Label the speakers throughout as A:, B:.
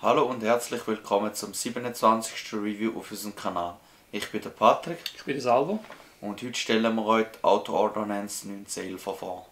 A: Hallo und herzlich willkommen zum 27. Review auf unserem Kanal. Ich bin der Patrick.
B: Ich bin der Salvo.
A: Und heute stellen wir euch die Autoordonnanz 1911 vor.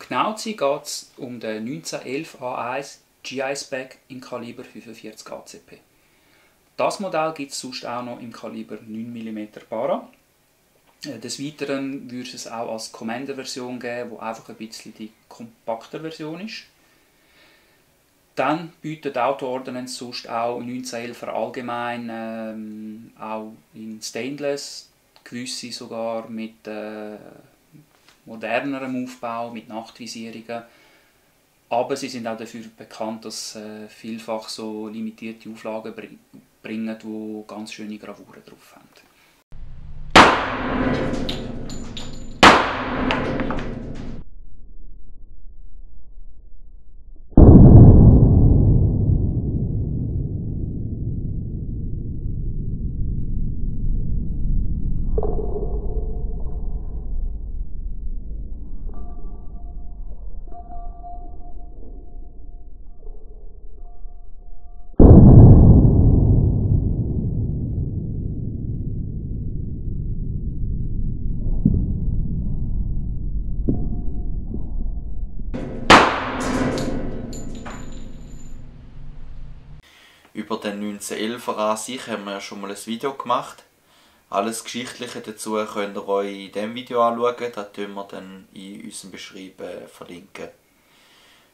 B: Genau zu sein geht es um den 1911 A1 GI-Spec im Kaliber 45 ACP. Das Modell gibt es sonst auch noch im Kaliber 9 mm Para. Des Weiteren würde es auch als Commander-Version geben, die einfach ein bisschen die kompaktere Version ist. Dann bietet Autoordonnanz sonst auch 1911 allgemein auch in Stainless, gewisse sogar mit modernerem Aufbau, mit Nachtvisieringen. Aber sie sind auch dafür bekannt, dass sie vielfach so limitierte Auflagen bringen, die ganz schöne Gravuren drauf haben.
A: Über den 1911er an sich haben wir ja schon mal ein Video gemacht. Alles Geschichtliche dazu könnt ihr euch in diesem Video anschauen, das tun wir dann in unserem Beschreiben verlinken.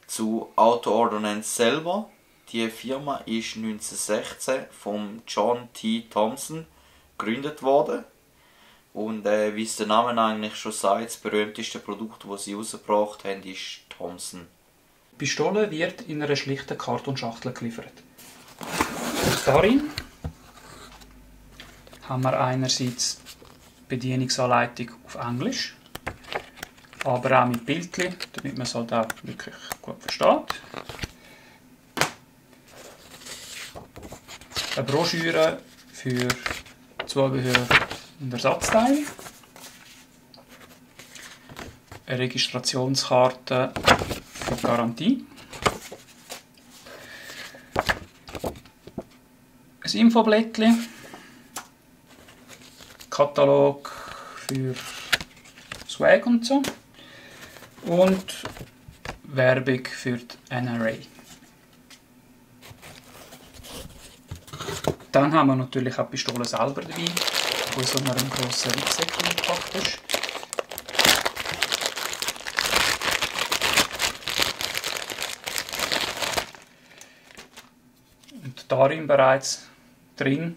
A: Zu Autoordonnanz selber. Die Firma ist 1916 von John T. Thompson gegründet worden. Und wie es der Name eigentlich schon sagt, das berühmteste Produkt, das sie herausgebracht haben, ist Thompson.
B: Die Pistole wird in einer schlichten Kartonschachtel geliefert. Darin haben wir einerseits die Bedienungsanleitung auf Englisch, aber auch mit Bildchen, damit man es halt auch wirklich gut versteht. Eine Broschüre für Zubehör und Ersatzteile. Eine Registrationskarte für die Garantie. Ein Infoblättchen, Katalog für Swag und so und Werbung für die NRA. Dann haben wir natürlich auch die Pistole selber dabei, die in so einem grossen Rucksäckchen gepackt ist. Und darin bereits drin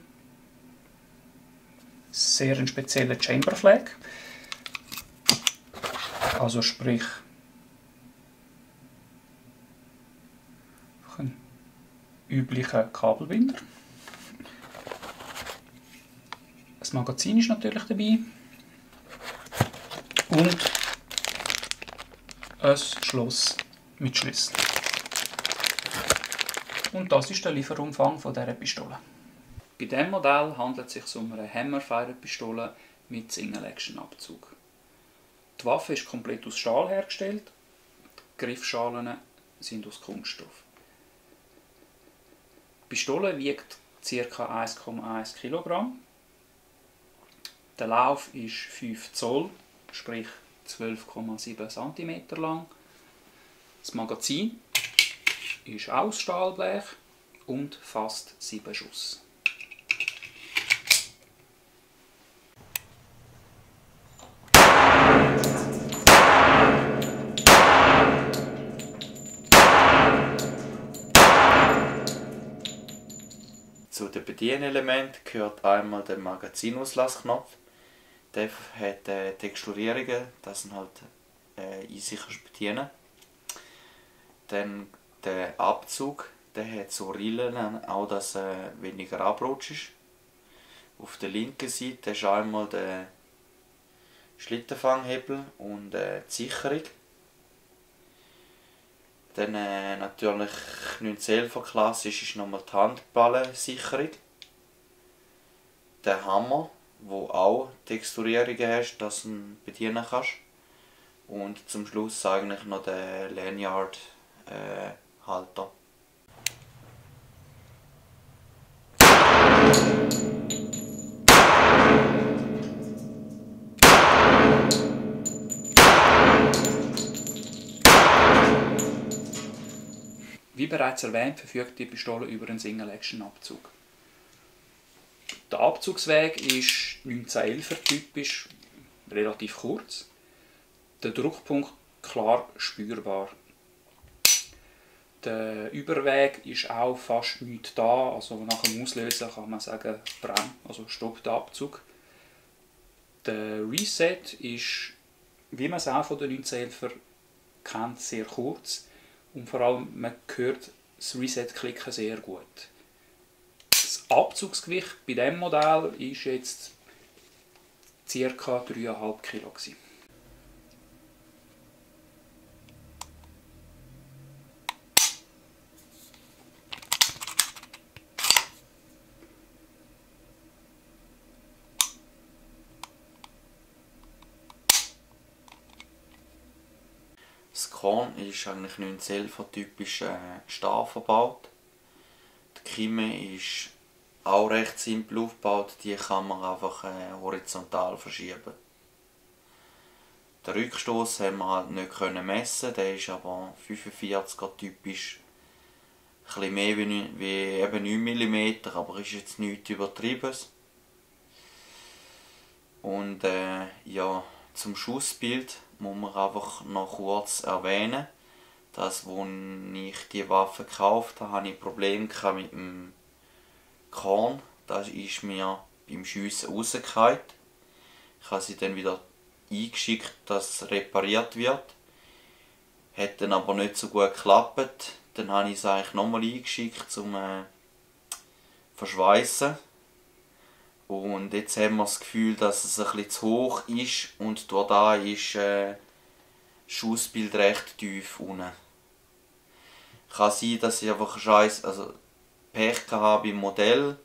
B: sehr ein spezieller Chamber Flag, also sprich ein üblicher Kabelbinder. Das Magazin ist natürlich dabei und ein Schloss mit Schlüssel. Und das ist der Lieferumfang von dieser Pistole. Bei diesem Modell handelt es sich um eine Hammerfire-Pistole mit Single-Action-Abzug. Die Waffe ist komplett aus Stahl hergestellt, die Griffschalen sind aus Kunststoff. Die Pistole wiegt ca. 1,1 kg. Der Lauf ist 5 Zoll, sprich 12,7 cm lang. Das Magazin ist aus Stahlblech und fast 7 Schuss.
A: Zu den Bedienelementen gehört einmal der Magazinauslausknopf. Der hat Texturierungen, das sind halt easy bedienen. Dann Der Abzug, der hat so Rillen, auch dass er weniger abrutscht ist. Auf der linken Seite ist einmal der Schlittenfanghebel und die Sicherung. Dann natürlich 911er klassisch ist nochmal die Handballensicherung. Der Hammer, wo auch Texturierungen hast, dass du ihn bedienen kannst. Und zum Schluss eigentlich noch der Lanyard Halter.
B: Wie bereits erwähnt, verfügt die Pistole über einen Single-Action-Abzug. Der Abzugsweg ist 1911er typisch, relativ kurz. Der Druckpunkt klar spürbar. Der Überweg ist auch fast nicht da, also nach dem Auslösen kann man sagen, also stoppt der Abzug. Der Reset ist, wie man es auch von den 1911er kennt, sehr kurz und vor allem man hört das Reset-Klicken sehr gut. Das Abzugsgewicht bei diesem Modell ist jetzt ca. 3,5 Kilo.
A: Das Korn ist eigentlich 1911er typisch starr verbaut. Die Kimme ist auch recht simpel aufgebaut, die kann man einfach horizontal verschieben. Den Rückstoß haben wir halt nicht messen, der ist aber 45er typisch. Ein bisschen mehr wie eben 9 mm, aber ist jetzt nichts Übertriebenes. Und ja, zum Schussbild muss man einfach noch kurz erwähnen, dass als ich die Waffe gekauft habe, hatte ich Probleme mit dem Korn. Das ist mir beim Schiessen rausgefallen. Ich habe sie dann wieder eingeschickt, dass es repariert wird. Hat dann aber nicht so gut geklappt. Dann habe ich es eigentlich nochmal eingeschickt zum Verschweißen. Und jetzt haben wir das Gefühl, dass es ein bisschen zu hoch ist und durch da ist das Schussbild recht tief unten. Kann sein, dass ich einfach Pech habe beim Modell.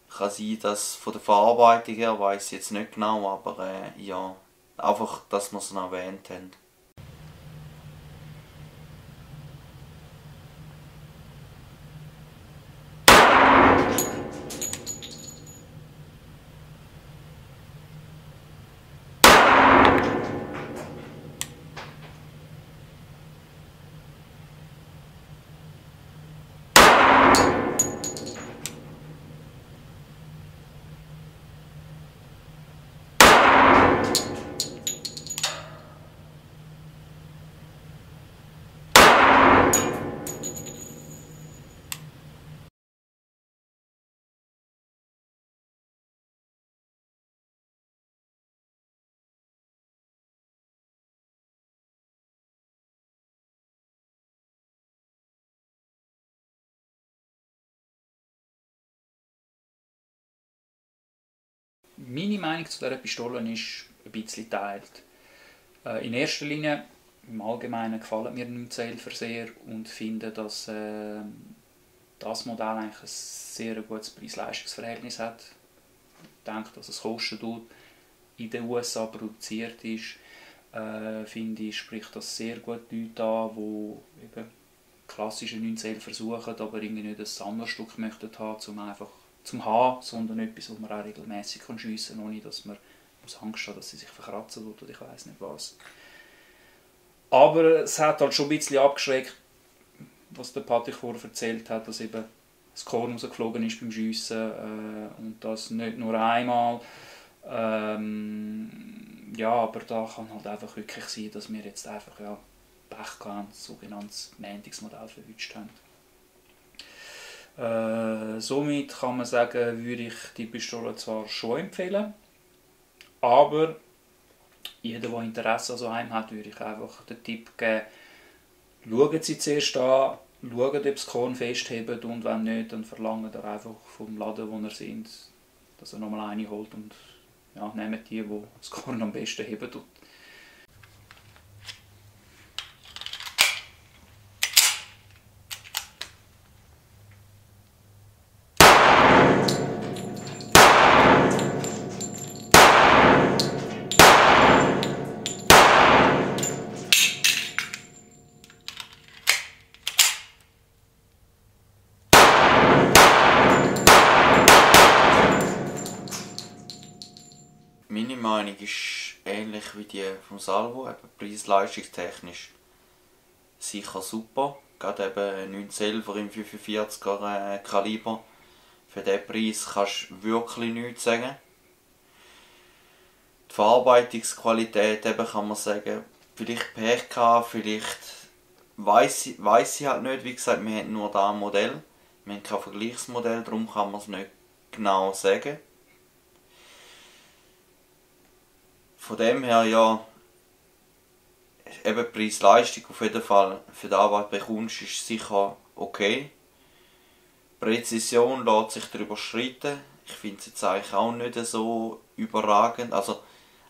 A: Kann sein, dass von der Verarbeitung her, weiss ich jetzt nicht genau, aber ja, einfach, dass wir es noch erwähnt haben.
B: Meine Meinung zu dieser Pistole ist ein bisschen geteilt. In erster Linie, im Allgemeinen gefallen mir 1911er sehr und finde, dass das Modell eigentlich ein sehr gutes Preis-Leistungs-Verhältnis hat. Ich denke, dass es kostet in den USA produziert ist, finde ich, spricht das sehr gut Leute an, die eben klassische 1911er suchen, aber irgendwie nicht ein Sammlerstück möchten haben, zum haben, sondern etwas, das man auch regelmäßig schiessen kann, ohne dass man Angst hat, dass sie sich verkratzen oder ich weiß nicht was. Aber es hat halt schon ein bisschen abgeschreckt, was der Patrick vorher erzählt hat, dass eben das Korn rausgeflogen ist beim Schiessen und das nicht nur einmal. Ja, aber da kann halt einfach wirklich sein, dass wir jetzt einfach Pech gehabt, ein sogenanntes Landungsmodell verwünscht haben. Somit kann man sagen, würde ich die Pistole zwar schon empfehlen, aber jeder, der Interesse an so einem hat, würde ich einfach den Tipp geben, schauen Sie zuerst an, schauen, ob das Korn festhebt und wenn nicht, dann verlangen Sie einfach vom Laden, wo ihr sind, dass er nochmal eine holt und ja, nehmt die das Korn am besten heben tut.
A: Meine Meinung ist ähnlich wie die vom Salvo, eben preis-leistungstechnisch sicher super. Gerade eben 911er im 45er Kaliber. Für diesen Preis kannst du wirklich nichts sagen. Die Verarbeitungsqualität eben kann man sagen, vielleicht Pech gehabt, vielleicht weiss ich halt nicht. Wie gesagt, wir haben nur dieses Modell. Wir haben kein Vergleichsmodell, darum kann man es nicht genau sagen. Von dem her, ja, eben Preis-Leistung auf jeden Fall für die Arbeit bekommst, ist sicher okay. Präzision lässt sich darüber schreiten. Ich finde es jetzt eigentlich auch nicht so überragend. Also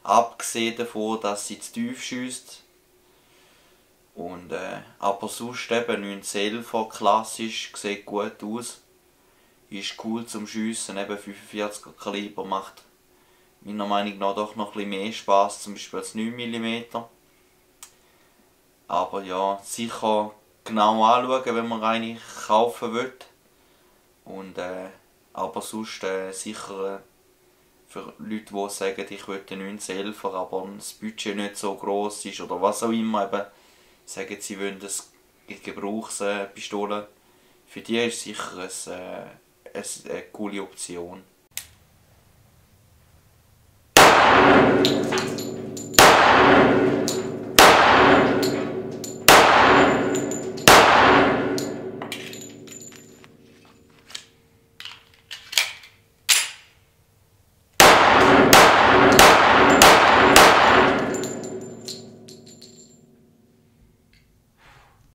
A: abgesehen davon, dass sie zu tief schiesst. Und aber sonst eben 911er klassisch, sieht gut aus. Ist cool zum Schiessen, eben 45er Kaliber macht meiner Meinung nach doch noch ein bisschen mehr Spass, zum Beispiel als 9 mm. Aber ja, sicher genau anschauen, wenn man eine kaufen will. Und, aber sonst sicher für Leute, die sagen, ich will einen 911er, aber das Budget nicht so gross ist oder was auch immer, eben, sagen sie wollen eine Gebrauchspistole. Für die ist sicher eine coole Option.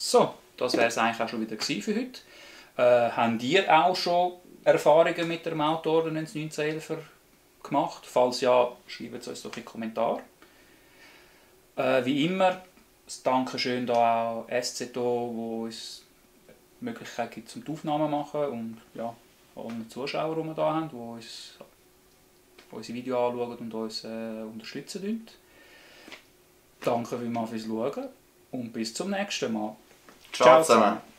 B: So, das wäre es eigentlich auch schon wieder für heute. Habt ihr auch schon Erfahrungen mit der Mautordnance 1911er gemacht? Falls ja, schreibt es uns doch in die Kommentare. Wie immer, danke schön da auch SZO, wo uns die Möglichkeit gibt zum Aufnahmen zu machen und ja, allen Zuschauern, die wir hier haben, die uns unsere Videos anschauen und uns unterstützen. Danke vielmals fürs Schauen und bis zum nächsten Mal.
A: Ciao zusammen.